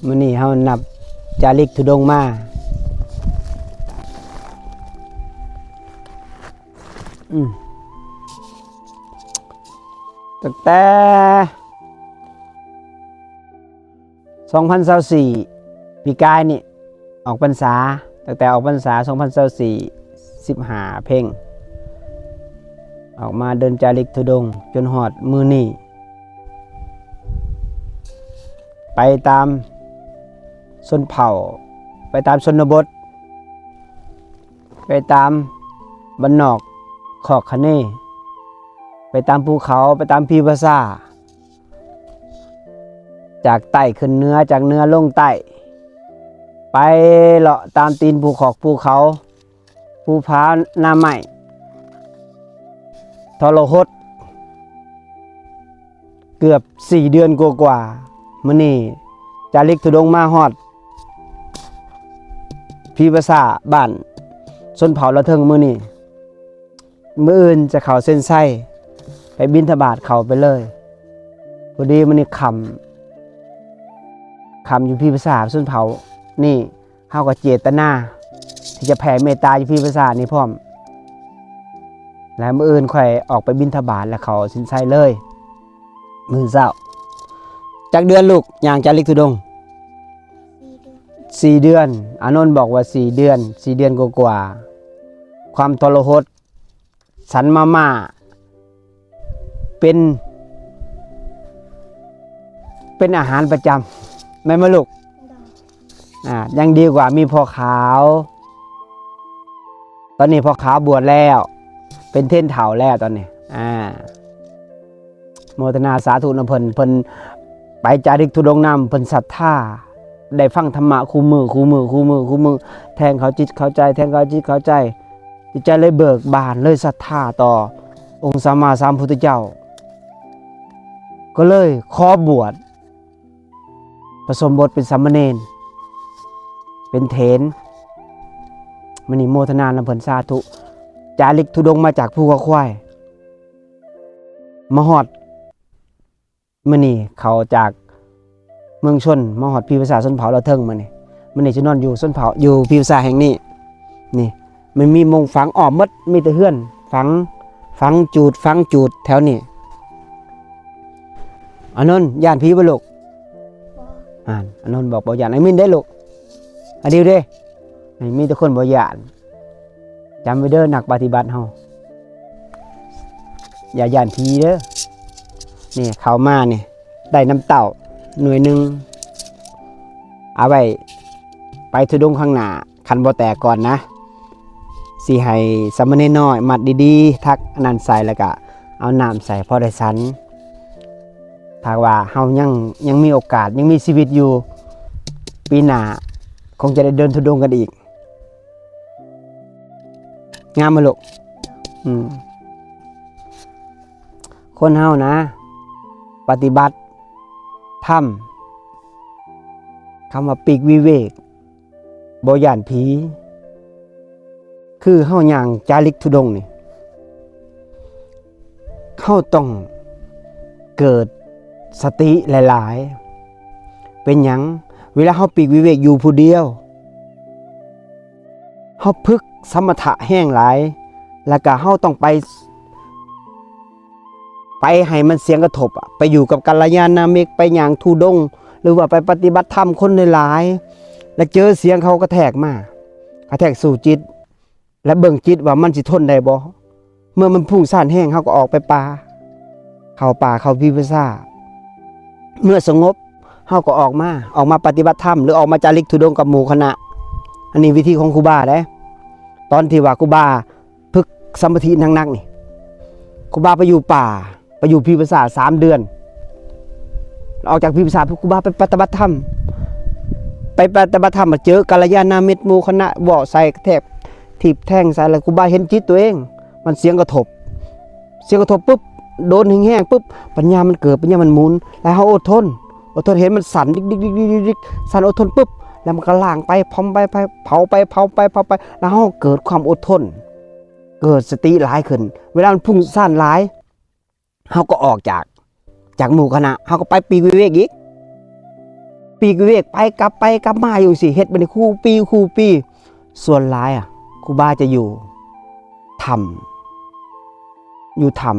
ມື້ນີ້ເຮົານັບຈາລິກທຸດົງມາ ອືມ ຕັ້ງແຕ່ ສອງພັນຊາວສີ່ ປີກາຍນີ້ ອອກພັນສາ, ຕັ້ງແຕ່ອອກພັນສາ ສອງພັນຊາວສີ່ ສິບຫ້າເພັງ ອອກມາເດີນຈາລິກທຸດົງ ຈົນຮອດມື້ນີ້ ໄປຕາມຊົນເຜົ່າ, ໄປຕາມຊົນນະບົດ, ໄປຕາມບ້ານນອກຄອກຄະເນ, ໄປຕາມພູເຂົາ, ໄປຕາມຜີພາສາ, ຈາກໃຕ້ຂຶ້ນເໜືອ, ຈາກເໜືອລົງໃຕ້, ໄປເລາະຕາມຕີນພູຂອກພູເຂົາ, ພູຜາໜ້າໄມ້, ທໍລະຫົດ ເກືອບສີ່ເດືອນກວ່າໆ, ມື້ນີ້ຈາລິກທຸດົງມາຮອດຜີພາສາບ້ານຊົນເຜົ່າລະເທິງມື້ນີ້. ມື້ອື່ນຈະເຂົ້າເສັ້ນໄຊ ໄປບິນທະບາດເຂົ້າໄປເລີຍ. ພໍດີມື້ນີ້ຄ່ຳ ຄ່ຳຢູ່ຜີພາສາຊົນເຜົ່ານີ້ ເຮົາກໍເຈດຕະນາທີ່ຈະແຜ່ເມດຕາຢູ່ຜີພາສານີ້ພ້ອມ ແລະ ມື້ອື່ນຂ້ອຍອອກໄປບິນທະບາດ ແລະ ເຂົ້າເສັ້ນໄຊເລີຍ. ມື້ເຊົ້າ ຈັກເດືອນລູກ ຍ່າງຈາລິກທຸດົງ? ສີ່ເດືອນ. ອານົນບອກວ່າສີ່ເດືອນ, ສີ່ເດືອນກວ່າໆ. ຄວາມທໍລະຫົດ ສັນມາມ່າ ເປັນ ເປັນອາຫານປະຈຳ ແມ່ນບໍ່ລູກ? ໂດຍ. ອາ ຍັງດີກວ່າມີພໍ່ຂາວ. ຕອນນີ້ພໍ່ຂາວບວດແລ້ວ ເປັນເທນເຖົ້າແລ້ວຕອນນີ້. ອາ ໂມທະນາສາທຸນຳເພິ່ນ, ເພິ່ນໄປຈາລິກທຸດົງນຳ, ເພິ່ນສັດທາ ໄດ້ຟັງທຳມະຄູ່ມື້, ຄູ່ມື້, ຄູ່ມື້, ຄູ່ມື້, ແທງເຂົ້າຈິດເຂົ້າໃຈ, ແທງເຂົ້າຈິດເຂົ້າໃຈ, ຈິດໃຈເລີຍເບີກບານ, ເລີຍສັດທາຕໍ່ອົງສຳມາສຳພຸດທະເຈົ້າ, ກໍເລີຍຂໍບວດ ປະສົມບົດເປັນສາມະເນນ ເປັນເຖນ. ມື້ນີ້ໂມທະນານຳເພິ່ນ ສາທຸ. ຈາລິກທຸດົງມາຈາກພູເຂົາຄວາຍ ມາຮອດ ມື້ນີ້ເຂົ້າຈາກເມືອງຊົນ ມາຮອດຜີພາສາຊົນເຜົ່າລາວເທິງມື້ນີ້. ມື້ນີ້ຈະນອນຢູ່ຊົນເຜົ່າ ຢູ່ຜີພາສາແຫ່ງນີ້. ນີ້ ມັນມີໝ່ອງຝັງອ້ອມໝົດ, ມີແຕ່ເຮືອນຝັງ, ຝັງຈູດ, ຝັງຈູດແຖວນີ້. ອານົນ ຢ້ານຜີບໍ່ລູກ? ບໍ່. ອ່ານ ອານົນບອກບໍ່ຢ້ານ. ອາມິນເດ້ລູກ? ອາດິວເດ້? ນີ້ມີແຕ່ຄົນບໍ່ຢ້ານ. ຈຳໄວ້ເດີ ນັກປະຕິບັດເຮົາ ຢ່າຢ້ານຜີເດີ. ນີ້ເຂົ້າມານີ້ ໄດ້ນ້ຳເຕົ້າໜ່ວຍໜຶ່ງ ເອົາໄວ້ໄປທຸດົງຂ້າງໜ້າ. ຄັນບໍ່ແຕກກ່ອນນະ ຊິໃຫ້ສາມະເນນນ້ອຍມັດດີໆ ຖັກອັນນັ້ນໃສ່ ແລ້ວກະເອົານ້ຳໃສ່ພໍໄດ້ສັນ. ຖ້າວ່າເຮົາຍັງ ຍັງມີໂອກາດ ຍັງມີຊີວິດຢູ່ ປີໜ້າຄົງຈະໄດ້ເດີນທຸດົງກັນອີກ. ງາມບໍ່ລູກ? ອືມ ຄົນເຮົານະ ປະຕິບັດທຳ ຄຳວ່າປີກວິເວກ ບໍ່ຢ້ານຜີ ຄືເຮົາຍ່າງຈາລິກທຸດົງນີ້ ເຮົາຕ້ອງເກີດສະຕິຫຼາຍໆ. ເປັນຫຍັງ? ເວລາເຮົາປີກວິເວກຢູ່ຜູ້ດຽວ ເຮົາຝຶກສະມະຖະແຮງຫຼາຍ ແລ້ວກະເຮົາຕ້ອງໄປ ໄປໃຫ້ມັນສຽງກະທົບອະ ໄປຢູ່ກັບກັນລະຍານະມິດ ໄປຍ່າງທຸດົງ ຫຼືວ່າໄປປະຕິບັດທຳຄົນຫຼາຍໆ ແລ້ວເຈີສຽງເຂົາກະແທກມາ ກະແທກສູ່ຈິດ ແລະ ເບິ່ງຈິດວ່າມັນຊິທົນໄດ້ບໍ່. ເມື່ອມັນຟຸ້ງຊານແຮງ ເຮົາກໍອອກໄປປ່າ ເຂົ້າປ່າ ເຂົ້າວິປັດສະນາ. ເມື່ອສະຫງົບ ເຮົາກໍອອກມາ ອອກມາປະຕິບັດທຳ ຫຼື ອອກມາຈາລິກທຸດົງກັບໝູ່ຄະນະ. ອັນນີ້ວິທີຂອງຄູບາເດ້. ຕອນທີ່ວ່າຄູບາຝຶກສະມາທິໜັກໆນີ້ ຄູບາໄປຢູ່ປ່າ ໄປຢູ່ຜີພາສາສາມເດືອນ. ອອກຈາກຜີພາສາ ຄູບາໄປປະຕິບັດທຳ ໄປປະຕິບັດທຳ ມາເຈີກັນລະຍານະມິດ ໝູ່ຄະນະ ເວົ້າໃສ່ ກະແທກຖີບແທງໃສ່ ແລ້ວຄູບາເຫັນຈິດຕົວເອງ ມັນສຽງກະທົບ ສຽງກະທົບປຶບ ໂດນແຮງໆປຶບ ປັນຍາມັນເກີດ ປັນຍາມັນໝູນ ແລ້ວເຮົາອົດທົນ ອົດທົນ ເຫັນມັນສັ່ນດິກໆໆ ສັ່ນ ອົດທົນປຶບ ແລ້ວມັນກະລ້າງໄປ ເຜົາໄປ ເຜົາໄປ ເຜົາໄປ ເຜົາໄປ ແລ້ວເຮົາເກີດຄວາມອົດທົນ ເກີດສະຕິຫຼາຍຂຶ້ນ. ເວລາມັນຟຸ້ງຊານຫຼາຍ ເຮົາກໍອອກຈາກ ຈາກໝູ່ຄະນະ ເຮົາກໍໄປປີກວິເວກອີກ. ປີກວິເວກ ໄປກັບ ໄປກັບມາຢູ່ຈັ່ງຊີ້ ເຮັດແບບນີ້ຄູ່ປີ ຄູ່ປີ. ສ່ວນຫຼາຍອະ ຄູບາຈະຢູ່ຖ້ຳ ຢູ່ຖ້ຳ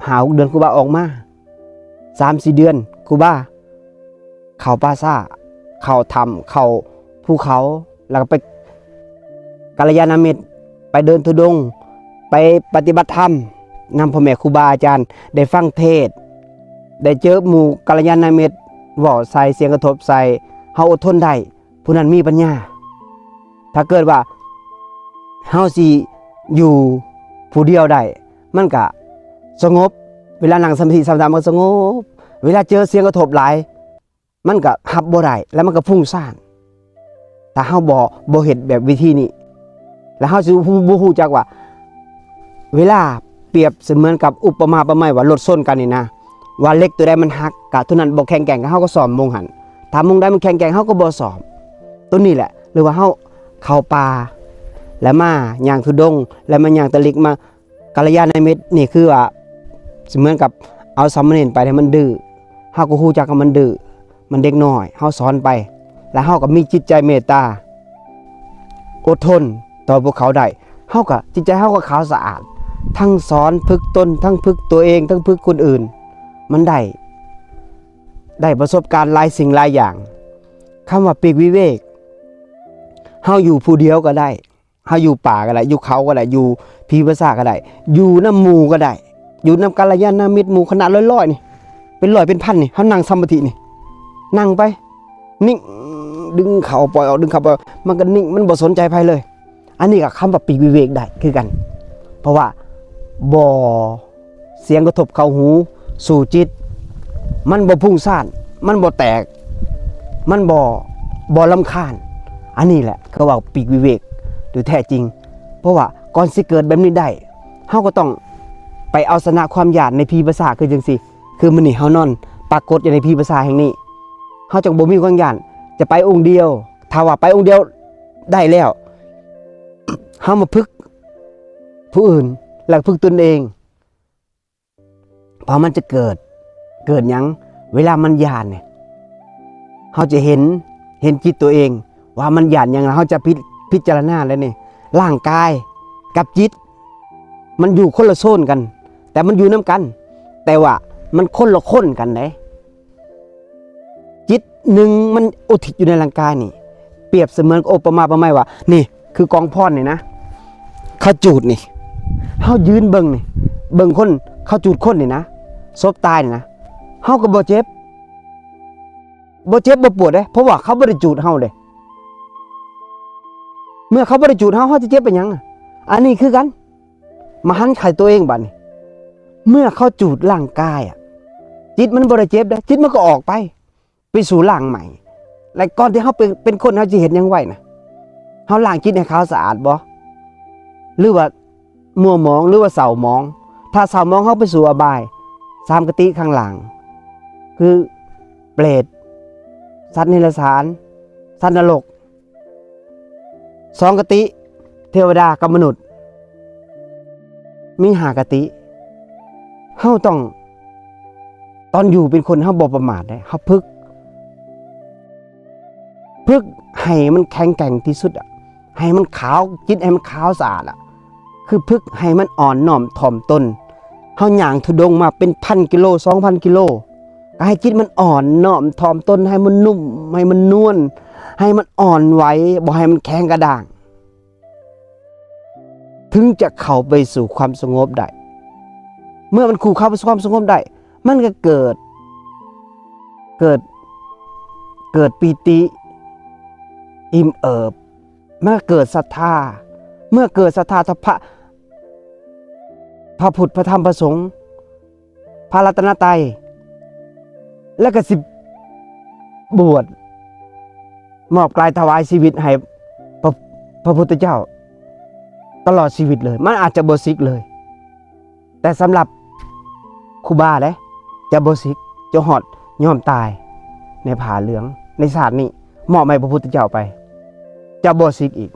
ຫ້າຫົກເດືອນ ຄູບາອອກມາ ສາມສີ່ເດືອນ ຄູບາເຂົ້າປ່າຊ້າ ເຂົ້າຖ້ຳ ເຂົ້າພູເຂົາ ແລ້ວກໍໄປກັນລະຍານະມິດ ໄປເດີນທຸດົງ ໄປປະຕິບັດທຳນຳພໍ່ແມ່ຄູບາອາຈານ ໄດ້ຟັງເທດ ໄດ້ເຈີໝູ່ກັນລະຍານະມິດ ເວົ້າໃສ່ ສຽງກະທົບໃສ່ ເຮົາອົດທົນໄດ້ ຜູ້ນັ້ນມີປັນຍາ. ຖ້າເກີດວ່າເຮົາຊິຢູ່ຜູ້ດຽວໄດ້ ມັນກະສະຫງົບ ເວລານັ່ງສະມາທິ ສາມ ມັນສະຫງົບ ເວລາເຈີສຽງກະທົບຫຼາຍ ມັນກະຮັບບໍ່ໄດ້ ແລ້ວມັນກະຟຸ້ງຊານ ຖ້າເຮົາບໍ່ ບໍ່ເຮັດແບບວິທີນີ້ ແລ້ວເຮົາຊິຮູ້ ບໍ່ຮູ້ຈັກວ່າ ເວລາປຽບສະເໝືອນກັບອຸປະມາປະໄມວ່າລົດຊົນກັນນີ້ນະ ວ່າເຫຼັກໂຕໃດມັນຫັກ ກະໂຕນັ້ນບໍ່ແຂງແກ່ງ ເຮົາກໍສ້ອມໝ່ອງຫັ້ນ ຖ້າໝ່ອງໃດມັນແຂງແກ່ງ ເຮົາກໍບໍ່ສ້ອມ. ໂຕນີ້ແຫຼະ ຫຼືວ່າເຮົາເຂົ້າປ່າ ແລ້ວມາຍ່າງທຸດົງ ແລ້ວມາຍ່າງຕະລິກ ມາ ກັນລະຍານະມິດນີ້ຄືວ່າ ສະເໝືອນກັບເອົາສາມະເນນໄປໃຫ້ມັນດື້ ເຮົາກໍຮູ້ຈັກວ່າມັນດື້ ມັນເດັກນ້ອຍ ເຮົາສອນໄປ ແລ້ວເຮົາກໍມີຈິດໃຈເມດຕາ ອົດທົນຕໍ່ພວກເຂົາໄດ້ ເຮົາກໍ ຈິດໃຈເຮົາກໍຂາວສະອາດ ທັງສອນຝຶກຕົນ ທັງຝຶກຕົວເອງ ທັງຝຶກຄົນອື່ນ ມັນໄດ້ ໄດ້ປະສົບການຫຼາຍສິ່ງຫຼາຍຢ່າງ. ຄຳວ່າປີກວິເວກ ເຮົາຢູ່ຜູ້ດຽວກໍໄດ້ ເຮົາຢູ່ປ່າກໍໄດ້ ຢູ່ເຂົາກໍໄດ້ ຢູ່ຜີປ່າຊ້າກໍໄດ້ ຢູ່ນຳໝູ່ກໍໄດ້ ຢູ່ນຳກັນລະຍານະມິດ ໝູ່ຄະນະຮ້ອຍໆ ນີ້ ເປັນຮ້ອຍເປັນພັນນີ້ ເຮົານັ່ງສະມາທິນີ້ ນັ່ງໄປ ນິ່ງ ດຶງເຂົ້າປ່ອຍອອກ ດຶງເຂົ້າປ່ອຍອອກ ມັນກໍນິ່ງ ມັນບໍ່ສົນໃຈໃຜເລີຍ. ອັນນີ້ກໍຄຳວ່າປີກວິເວກໄດ້ຄືກັນ ເພາະວ່າບໍ່ ສຽງກະທົບເຂົ້າຫູສູ່ຈິດ ມັນບໍ່ຟຸ້ງຊານ ມັນບໍ່ແຕກ ມັນບໍ່ ບໍ່ລຳຄານ. ອັນນີ້ແຫຼະເຂົາເວົ້າປີກວິເວກໂດຍແທ້ຈິງ ເພາະວ່າກ່ອນຊິເກີດແບບນີ້ໄດ້ ເຮົາກໍຕ້ອງໄປເອົາຊະນະຄວາມຢ້ານໃນຜີປ່າຊ້າ ຄືຈັ່ງຊີ້ ຄືມື້ນີ້ເຮົານອນປາກົດຢູ່ໃນຜີປ່າຊ້າແຫ່ງນີ້ ເຮົາຈັ່ງບໍ່ມີຄວາມຢ້ານ ຈະໄປອົງດຽວ ຖ້າວ່າໄປອົງດຽວໄດ້ແລ້ວ ເຮົາມາຝຶກຜູ້ອື່ນ ແລ້ວຝຶກຕົນເອງ ເພາະມັນຈະເກີດ ເກີດຫຍັງ ເວລາມັນຢ້ານນີ້ ເຮົາຈະເຫັນ ເຫັນຈິດຕົວເອງວ່າມັນຢ້ານຫຍັງ ແລ້ວເຮົາຈະພິ ພິຈາລະນາແລ້ວນີ້ ຮ່າງກາຍກັບຈິດ ມັນຢູ່ຄົນລະໂຊນກັນ ແຕ່ມັນຢູ່ນຳກັນ ແຕ່ວ່າມັນຄົນລະຄົນກັນເດ້. ຈິດໜຶ່ງມັນອຸທິດຢູ່ໃນຮ່າງກາຍນີ້ ປຽບສະເໝືອນກັບ ອຸປະມາປະໄມວ່າ ນີ້ຄືກອງພອນນີ້ນະ ເຂົາຈູດນີ້ ເຮົາຢືນເບິ່ງນີ້ ເບິ່ງຄົນເຂົາຈູດຄົນນີ້ນະ ສົບຕາຍນີ້ນະ ເຮົາກໍບໍ່ເຈັບ ບໍ່ເຈັບບໍ່ປວດເດ້ ເພາະວ່າເຂົາບໍ່ໄດ້ຈູດເຮົາເດ້. ເມື່ອເຂົາບໍ່ໄດ້ຈູດເຮົາ ເຮົາຈະເຈັບເປັນຫຍັງ? ອັນນີ້ຄືກັນ ມາຫັນໃສ່ຕົວເອງບາດນີ້ ເມື່ອເຂົາຈູດຮ່າງກາຍອະ ຈິດມັນບໍ່ໄດ້ເຈັບເດ້ ຈິດມັນກໍອອກໄປ ໄປສູ່ຮ່າງໃໝ່ ແລະ ກ່ອນທີ່ເຮົາເປັນ ເປັນຄົນ ເຮົາຊິເຮັດຫຍັງໄວ້ນະ? ເຮົາລ້າງຈິດໃຫ້ຂາວສະອາດບໍ່? ຫຼືວ່າມົວໝອງ ຫຼືວ່າເສົ້າໝອງ? ຖ້າເສົ້າໝອງ ເຮົາໄປສູ່ອະບາຍ ສາມຄະຕິຂ້າງລ່າງ ຄືເປດ ສັດເນລະສານ ສັດນະລົກ ສອງຄະຕິ ເທວະດາກັບມະນຸດ ມີຫ້າຄະຕິ. ເຮົາຕ້ອງ ຕອນຢູ່ເປັນຄົນ ເຮົາບໍ່ປະໝາດເດ້ ເຮົາຝຶກ ຝຶກໃຫ້ມັນແຂງແກ່ງທີ່ສຸດອະ ໃຫ້ມັນຂາວ ຈິດໃຫ້ມັນຂາວສະອາດອະ ຄືຝຶກໃຫ້ມັນອ່ອນນ້ອມຖ່ອມຕົນ. ເຮົາຍ່າງທຸດົງມາເປັນພັນກິໂລ ສອງພັນກິໂລ ກໍໃຫ້ຈິດມັນອ່ອນນ້ອມຖ່ອມຕົນ ໃຫ້ມັນນຸ້ມ ໃຫ້ມັນນວນ ໃຫ້ມັນອ່ອນໄຫວ ບໍ່ໃຫ້ມັນແຂງກະດ້າງ ເຖິງຈະເຂົ້າໄປສູ່ຄວາມສະຫງົບໄດ້. ເມື່ອມັນຄູ່ເຂົ້າໄປສູ່ຄວາມສະຫງົບໄດ້ ມັນກໍເກີດ ເກີດ ເກີດປີຕິ ອີ່ມເອີບ ມັນກໍເກີດສັດທາ. ເມື່ອເກີດສັດທາຕໍ່ພະ ພະພຸດ ພະທຳ ພະສົງ ພະລັດຕະນະໄຕ ແລ້ວກໍຊິບວດ ມອບກາຍຖວາຍຊີວິດໃຫ້ພະ ພະພຸດທະເຈົ້າຕະຫຼອດຊີວິດເລີຍ. ມັນອາດຈະບໍ່ສິກເລີຍ ແຕ່ສຳລັບຄູບາເດ້ ຈະບໍ່ສິກ ຈົນຮອດຍອມຕາຍໃນຜ້າເຫຼືອງ ໃນຊາດນີ້ ມອບໃຫ້ພະພຸດທະເຈົ້າໄປ ຈະບໍ່ສິກອີກ.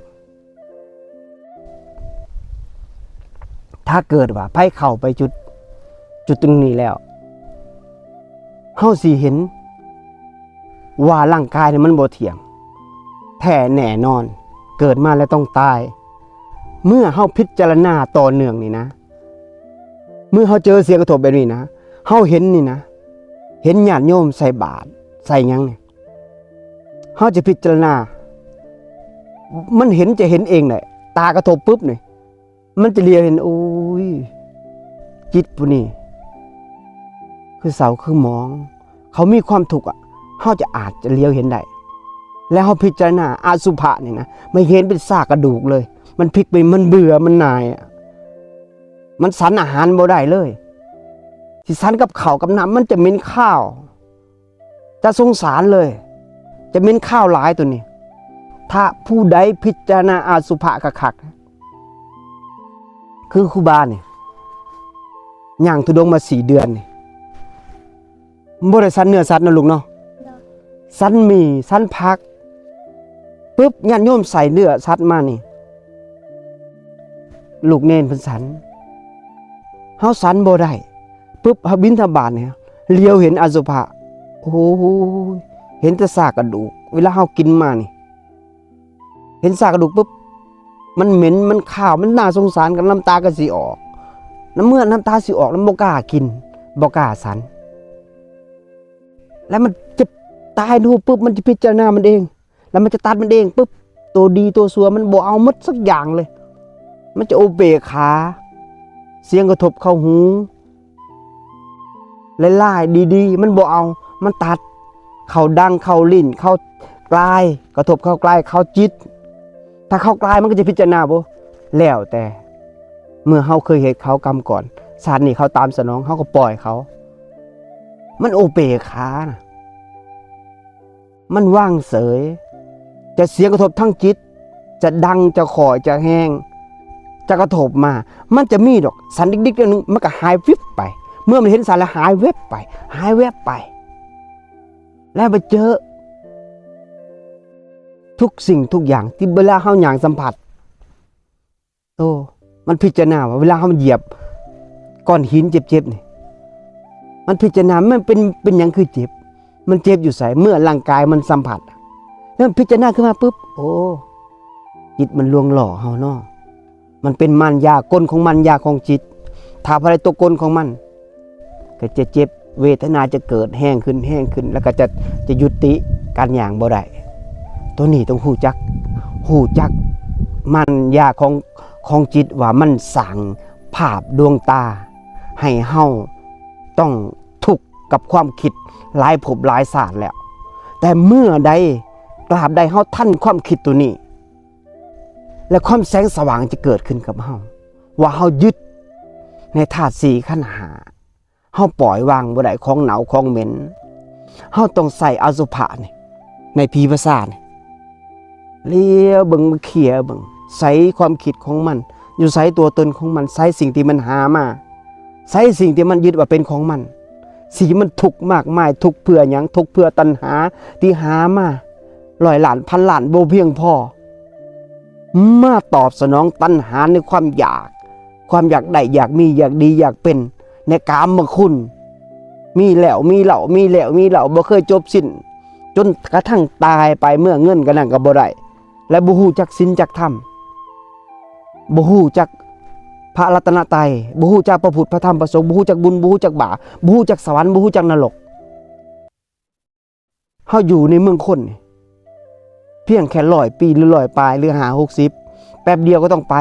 ຖ້າເກີດວ່າໃຜເຂົ້າໄປຈຸດ ຈຸດຕຣົງນີ້ແລ້ວ ເຮົາຊິເຫັນ ວ່າຮ່າງກາຍນີ້ມັນບໍ່ທ່ຽງ ແທ້ແນ່ນອນ ເກີດມາແລ້ວຕ້ອງຕາຍ. ເມື່ອເຮົາພິຈາລະນາຕໍ່ເນື່ອງນີ້ນະ ເມື່ອເຮົາເຈີສິ່ງກະທົບແບບນີ້ນະ ເຮົາເຫັນນີ້ນະ ເຫັນຍາດໂຍມໃສ່ບາດ ໃສ່ຫຍັງນີ້ ເຮົາຈະພິຈາລະນາ ມັນເຫັນ ຈະເຫັນເອງແຫຼະ ຕາກະທົບປຶບນີ້ ມັນຈະຫຼຽວເຫັນ ໂອ້ຍ ຈິດຜູ້ນີ້ຄືເສົ້າຄືໝອງ ເຂົາມີຄວາມທຸກອະ ເຮົາຈະອາດຈະຫຼຽວເຫັນໄດ້. ແລ້ວເຮົາພິຈາລະນາອະສຸພະນີ້ນະ ມັນເຫັນເປັນຊາກກະດູກເລີຍ ມັນພິກໄປ ມັນເບື່ອ ມັນໜ່າຍອະ ມັນສັນອາຫານບໍ່ໄດ້ເລີຍ ຊິສັນກັບເຂົ້າກັບນ້ຳ ມັນຈະເໝັນຄາວ ຈະສົງສານເລີຍ ຈະເໝັນຄາວຫຼາຍໂຕນີ້. ຖ້າຜູ້ໃດພິຈາລະນາອະສຸພະຄັກໆ ຄືຄູບານີ້ ຍ່າງທຸດົງມາສີ່ເດືອນນີ້ ບໍ່ໄດ້ສັນເນື້ອສັດເນາະລູກເນາະ ສັນໝີ່ ສັນຜັກ ປຶບ ຍາດໂຍມໃສ່ເນື້ອສັດມານີ້ ລູກເນນເພິ່ນສັນ ເຮົາສັນບໍ່ໄດ້ ປຶບ ເຮົາບິນທະບາດນີ້ ຫຼຽວເຫັນອະສຸພະ ໂອ້ຍ ເຫັນແຕ່ຊາກກະດູກ ເວລາເຮົາກິນມານີ້ ເຫັນຊາກກະດູກປຶບ ມັນເໝັນ ມັນຄາວ ມັນໜ້າສົງສານ ກັນນ້ຳຕາກໍຊິອອກ ນ້ຳເມືອນ້ຳຕາຊິອອກ ແລ້ວບໍ່ກ້າກິນ ບໍ່ກ້າສັນ ແລ້ວມັນຈະຕາຍຮູ້ປຶບ ມັນຈະພິຈາລະນາມັນເອງ ແລ້ວມັນຈະຕັດມັນເອງປຶບ ໂຕດີໂຕຊົ່ວມັນບໍ່ເອົາໝົດສັກຢ່າງເລີຍ ມັນຈະອຸເບກຂາ ສຽງກະທົບເຂົ້າຫູ ຫຼາຍໆ ດີໆ ມັນບໍ່ເອົາ ມັນຕັດ ເຂົ້າດັງ ເຂົ້າລີ້ນ ເຂົ້າກາຍ ກະທົບເຂົ້າກາຍ ເຂົ້າຈິດ ຖ້າເຂົ້າກາຍມັນກໍຈະພິຈາລະນາບໍ່ ແລ້ວແຕ່ ເມື່ອເຮົາເຄີຍເຮັດເຂົາກຳກ່ອນ ຊາດນີ້ເຂົາຕາມສະໜອງ ເຮົາກໍປ່ອຍເຂົາ ມັນອຸເບກຂານະ ມັນວາງເສີຍ ຈະສຽງກະທົບທາງຈິດ ຈະດັງ ຈະຂ້ອຍ ຈະແຮງ ຈະກະທົບມາ ມັນຈະມີດອກ ສັ່ນດິກໆ ໜ້ອຍໜຶ່ງ ມັນກໍຫາຍວິບໄປ ເມື່ອມັນເຫັນສັນແລ້ວຫາຍແວັບໄປ ຫາຍແວັບໄປ ແລ້ວໄປເຈີ ທຸກສິ່ງທຸກຢ່າງທີ່ເວລາເຮົາຍ່າງສຳຜັດ ໂອ້ ມັນພິຈາລະນາວ່າ ເວລາເຮົາຢຽບກ້ອນຫີນເຈັບໆ ນີ້ ມັນພິຈາລະນາ ມັນເປັນ ເປັນຫຍັງຄືເຈັບ ມັນເຈັບຢູ່ໃສ ເມື່ອຮ່າງກາຍມັນສຳຜັດ ແລ້ວມັນພິຈາລະນາຂຶ້ນມາປຶບ ໂອ້ ຈິດມັນລວງຫຼໍ່ເຮົາເນາະ ມັນເປັນມານຢາ ກົນຂອງມານຢາຂອງຈິດ ຖ້າຜູ້ໃດຕົກກົນຂອງມັນ ກໍຈະເຈັບ ເວທະນາຈະເກີດແຮງຂຶ້ນ ແຮງຂຶ້ນ ແລ້ວກໍຈະ ຈະຍຸຕິການຍ່າງບໍ່ໄດ້. ໂຕນີ້ຕ້ອງຮູ້ຈັກ ຮູ້ຈັກມານຢາຂອງ ຂອງຈິດວ່າມັນສ້າງພາບດວງຕາໃຫ້ເຮົາຕ້ອງທຸກກັບຄວາມຄິດຫຼາຍພົບຫຼາຍຊາດແລ້ວ. ແຕ່ເມື່ອໃດ ຕາບໃດເຮົາທັນຄວາມຄິດໂຕນີ້ ແລະ ຄວາມແສງສະຫວ່າງຈະເກີດຂຶ້ນກັບເຮົາ ວ່າເຮົາຍຶດໃນທາດສີ່ ຂັນຫ້າ ເຮົາປ່ອຍວາງບໍ່ໄດ້ ຂອງເນົ່າຂອງເໝັນ ເຮົາຕ້ອງໃຊ້ອະສຸພະນີ້ ໃນຜີພາສານີ້ ຫຼຽວເບິ່ງ ມາເຄຍເບິ່ງ ໃສຄວາມຄິດຂອງມັນ ຢູ່ໃສຕົວຕົນຂອງມັນ ໃສສິ່ງທີ່ມັນຫາມາ ໃສສິ່ງທີ່ມັນຍຶດວ່າເປັນຂອງມັນ ສິ່ງທີ່ມັນທຸກມາກມາຍ ທຸກເພື່ອຫຍັງ? ທຸກເພື່ອຕັນຫາທີ່ຫາມາຮ້ອຍລ້ານພັນລ້ານບໍ່ພຽງພໍ ມາຕອບສະໜອງຕັນຫາໃນຄວາມຢາກ ຄວາມຢາກໄດ້ ຢາກມີ ຢາກດີ ຢາກເປັນ ໃນກາມະຄຸນ ມີແລ້ວມີເລົ່າ ມີແລ້ວມີເລົ່າ ບໍ່ເຄີຍຈົບສິ້ນ ຈົນກະທັ້ງຕາຍໄປ ເມື່ອເງິນກໍນັ້ນກໍບໍ່ໄດ້ ແລະ ບໍ່ຮູ້ຈັກສິນຈັກທຳ ບໍ່ຮູ້ຈັກພະລັດຕະນະໄຕ ບໍ່ຮູ້ຈັກພະພຸດ ພະທຳ ພະສົງ ບໍ່ຮູ້ຈັກບຸນ ບໍ່ຮູ້ຈັກບາບ ບໍ່ຮູ້ຈັກສະຫວັນ ບໍ່ຮູ້ຈັກນະລົກ. ເຮົາຢູ່ໃນເມືອງຄົນນີ້ ພຽງແຄ່ຮ້ອຍປີ ຫຼື ຮ້ອຍປາຍ ຫຼື ຫ້າຫົກສິບ ແປັບດຽວກໍຕ້ອງໄປ.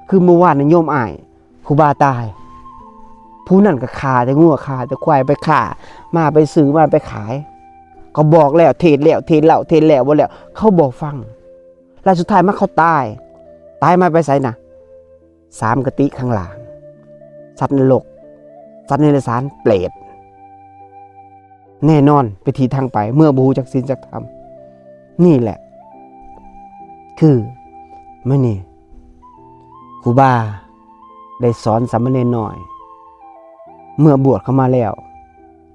ຄືມື້ວານນີ້ໂຍມອ້າຍຄູບາຕາຍ ຜູ້ນັ້ນກໍຂ້າແຕ່ງົວ ຂ້າແຕ່ຄວາຍ ໄປຄ້າມາ ໄປຊື້ມາ ໄປຂາຍ ກໍບອກແລ້ວ ເທດແລ້ວ ເທດເລົ່າ ເທດແລ້ວບໍ່ແລ້ວ ເຂົາບໍ່ຟັງ ແລ້ວສຸດທ້າຍມາເຂົາຕາຍ ຕາຍມາໄປໃສນະ? ສາມກະຕິຂ້າງລ່າງ ສັດນະລົກ ສັດເດຍລະສານ ເປດ ແນ່ນອນ ເປັນທີ່ທາງໄປ ເມື່ອບໍ່ຮູ້ຈັກສິນຈັກທຳ. ນີ້ແຫຼະ ຄືມື້ນີ້ຄູບາໄດ້ສອນສາມະເນນນ້ອຍ ເມື່ອບວດເຂົ້າມາແລ້ວ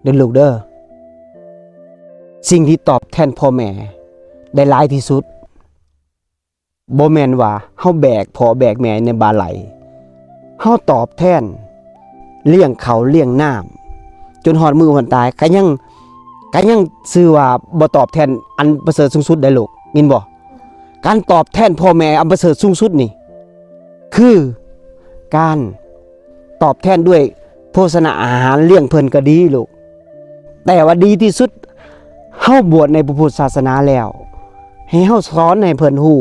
ເດີລູກເດີ ສິ່ງທີ່ຕອບແທນພໍ່ແມ່ໄດ້ຫຼາຍທີ່ສຸດ ບໍ່ແມ່ນວ່າເຮົາແບກພໍ່ແບກແມ່ໃນບ່າໄຫຼ ເຮົາຕອບແທນ ລ້ຽງເຂົ້າລ້ຽງນ້ຳ ຈົນຮອດມື້ວັນຕາຍ ກະຍັງ ກໍຍັງຊື່ວ່າບໍ່ຕອບແທນອັນປະເສີດສູງສຸດໄດ້ລູກ ຍິນບໍ່? ການຕອບແທນພໍ່ແມ່ອັນປະເສີດສູງສຸດນີ້ ຄືການຕອບແທນດ້ວຍໂພຊະນາອາຫານລ້ຽງເພິ່ນກໍດີລູກ. ແຕ່ວ່າດີທີ່ສຸດ ເຮົາບວດໃນພະພຸດສາສະໜາແລ້ວ ໃຫ້ເຮົາສອນໃຫ້ເພິ່ນຮູ້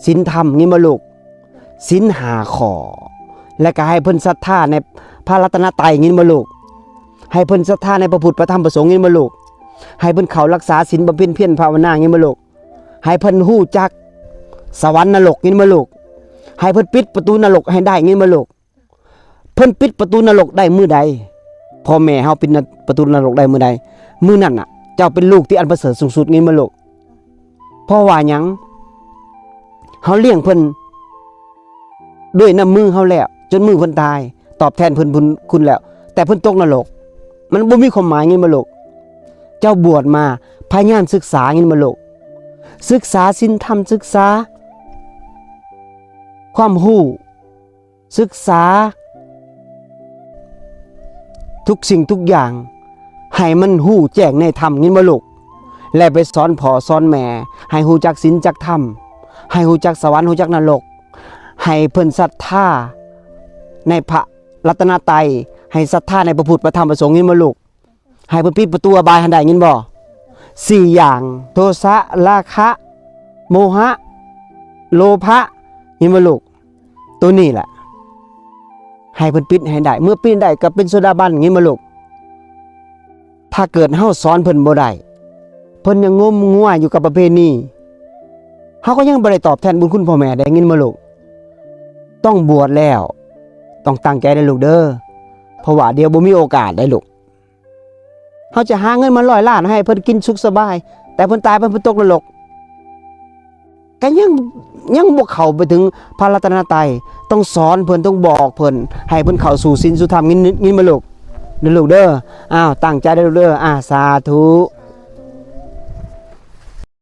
ສິນທຳ ຍິນບໍ່ລູກ? ສິນຫ້າຂໍ້ ແລະກະໃຫ້ເພິ່ນສັດທາໃນພະລັດຕະນະໄຕ ຍິນບໍ່ລູກ? ໃຫ້ເພິ່ນສັດທາໃນພະພຸດ ພະທຳ ພະສົງ ຍິນບໍ່ລູກ? ໃຫ້ເພິ່ນເຂົ້າຮັກສາສິນ ບຳເພັນພຽນພາວະນາ ຍິນບໍ່ລູກ? ໃຫ້ເພິ່ນຮູ້ຈັກສະຫວັນນະລົກ ຍິນບໍ່ລູກ? ໃຫ້ເພິ່ນປິດປະຕູນະລົກໃຫ້ໄດ້ ຍິນບໍ່ລູກ? ເພິ່ນປິດປະຕູນະລົກໄດ້ມື້ໃດ? ພໍ່ແມ່ເຮົາປິດນະ ປະຕູນະລົກໄດ້ມື້ໃດ? ມື້ນັ້ນນະ ເຈົ້າເປັນລູກທີ່ອັນປະເສີດສູງສຸດ ຍິນບໍ່ລູກ? ເພາະວ່າຫຍັງ? ເຮົາລ້ຽງເພິ່ນດ້ວຍນ້ຳມືເຮົາແລ້ວ ຈົນມື້ເພິ່ນຕາຍ ຕອບແທນເພິ່ນບຸນຄຸນແລ້ວ ແຕ່ເພິ່ນຕົກນະລົກ ມັນບໍ່ມີຄວາມໝາຍ ຍິນບໍ່ລູກ? ເຈົ້າບວດມາ ພະຍາຍາມສຶກສາ ຍິນບໍ່ລູກ? ສຶກສາສິນທຳ ສຶກສາຄວາມຮູ້ ສຶກສາທຸກສິ່ງທຸກຢ່າງ ໃຫ້ມັນຮູ້ແຈ້ງໃນທຳ ຍິນບໍ່ລູກ? ແລະໄປສອນພໍ່ສອນແມ່ ໃຫ້ຮູ້ຈັກສິນຈັກທຳ ໃຫ້ຮູ້ຈັກສະຫວັນ ຮູ້ຈັກນະລົກ ໃຫ້ເພິ່ນສັດທາໃນພະລັດຕະນະໄຕ ໃຫ້ສັດທາໃນພະພຸດ ພະທຳ ພະສົງ ຍິນບໍ່ລູກ? ໃຫ້ເພິ່ນປິດປະຕູອະບາຍຫັ້ນໄດ້ ຍິນບໍ່? ສີ່ຢ່າງ ໂທສະ ລາຄະ ໂມຫະ ໂລພະ ຍິນບໍ່ລູກ? ໂຕນີ້ແຫຼະ ໃຫ້ເພິ່ນປິດໃຫ້ໄດ້ ເມື່ອປິດໄດ້ກໍເປັນໂສດາບັນ ຍິນບໍ່ລູກ? ຖ້າເກີດເຮົາສອນເພິ່ນບໍ່ໄດ້ ເພິ່ນຍັງງົມງວາຍຢູ່ກັບປະເພນີ ເຮົາກໍຍັງບໍ່ໄດ້ຕອບແທນບຸນຄຸນພໍ່ແມ່ເດ້ ຍິນບໍ່ລູກ? ຕ້ອງບວດແລ້ວ ຕ້ອງຕັ້ງໃຈເດີລູກເດີ ເພາະວ່າດຽວບໍ່ມີໂອກາດໄດ້ລູກ. ເຮົາຈະຫາເງິນມາຮ້ອຍລ້ານໃຫ້ເພິ່ນກິນສຸກສະບາຍ ແຕ່ເພິ່ນຕາຍໄປ ເພິ່ນຕົກນະລົກ ກໍຍັງ ຍັງບໍ່ເຂົ້າໄປເຖິງພະລັດຕະນະໄຕ. ຕ້ອງສອນເພິ່ນ ຕ້ອງບອກເພິ່ນ ໃຫ້ເພິ່ນເຂົ້າສູ່ສິນສູ່ທຳ ຍິນ ຍິນບໍ່ລູກ? ເດີລູກເດີ. ອ້າວ ຕັ້ງໃຈເດີລູກເດີ. ອາ ສາທຸ.